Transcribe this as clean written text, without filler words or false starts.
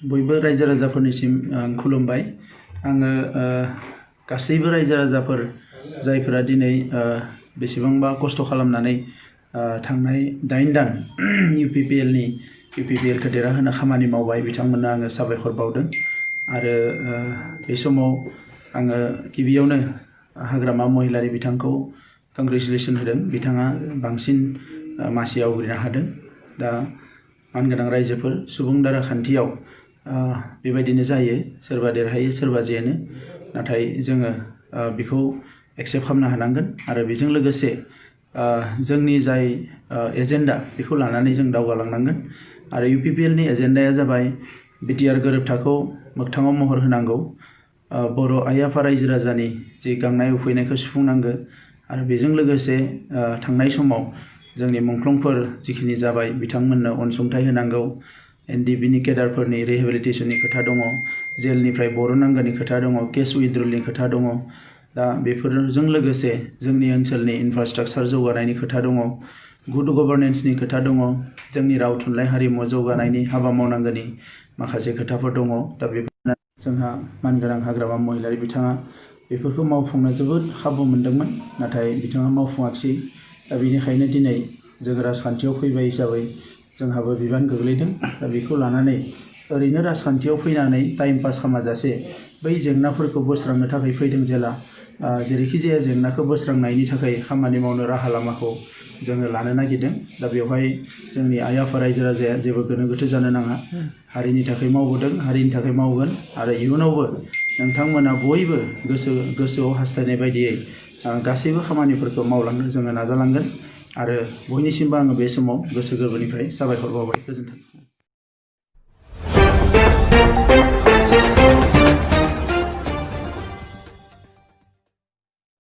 बयबो रायजो राजाफोरनिसिम खुलुमबाय। आङो गासैबो रायजो राजाफोर जायफोरा दिनै बेसेबांबा खस्थ' खालामनानै थांनाय 8 दान UPPLखौ देरहाहोनो खामानि मावबाय, बिथांमोननो आङो साबायखर बावदों। आरो बे समाव आङो गिबियावनो हाग्रामा महिलारि बिथांखौ कंग्रेचुलेसन होदों। बिथाङा बांसिन मासि आवग्रिनो हादों। दा मानगोनां रायजोफोर, सुबुं दाराखान्थियाव बेबायदिनो जायो, सोरबा देरहायो सोरबा जेनो, नाथाय जोङो बेखौ एक्सेप्ट खालामनो हानांगोन। आरो बेजों लोगोसे जोंनि जाय एजेन्डा बेखौ लानानै जों दावगालांनांगोन। आरो UPPLनि एजेन्डाया जाबाय बिटिआर गोरोबथाखौ मोगथाङाव महर होनांगौ, बर' आइ आफा रायजो राजानि जि गांनाय उखैनायखौ सुफुंनांगौ। आरो बेजों लोगोसे थांनाय समाव जोंनि मुंख्लंफोर जिखिनि जाबाय बिथांमोननो अनसुंथाइ होनांगौ। NDBनि केडारफोरनि रिहेबिलिटेसननि खोथा दङ, जेलनिफ्राय बरननांगौनि खोथा दङ, केस उइथड्रलनि खोथा दङ। दा बेफोरजों लोगोसे जोंनि ओनसोलनि इनफ्रास्ट्राक्चार जौगानायनि खोथा दङ, गुड गभर्नेन्सनि खोथा दङ, जोंनि राव थुनलाइ हारिमु जौगानायनि हाबा मावनांगौनि माखासे खोथाफोर दङ। दा बेफोरनो जोंहा मानगोनां हाग्रामा महिलारि बिथाङा बेफोरखौ मावफुंनो जोबोद खाबु मोन्दोंमोन, नाथाय बिथाङा मावफुङाखिसै। दा बेनिखायनो दिनै जोङो राजखान्थियाव फैबाय हिसाबै जोंहाबो बिबान गोग्लैदों। दा बेखौ लानानै ओरैनो राजखान्थियाव फैनानै टाइम पास खालामाजासे बै जेंनाफोरखौ बोस्रांनो थाखाय फैदों जेला जेरैखि जाया जेंनाखौ बोस्रांनायनि थाखाय खामानि मावनो राहा लामाखौ जोङो लानो नागिरदों। दा बेवहाय जोंनि आइ आफा रायजो राजाया जेबो गोनो गोथो जानो नाङा। हारिनि थाखाय मावबोदों, हारिनि थाखाय मावगोन, आरो इयुनावबो नोंथांमोना बयबो गोसोआव हास्थायनाय बायदियै गासैबो खामानिफोरखौ मावलांनो जोङो नाजालांगोन। आरो बयनिसिमबो आङो बे समाव गोसो गोरबोनिफ्राय साबायखर बावबाय। गोजोन्थों।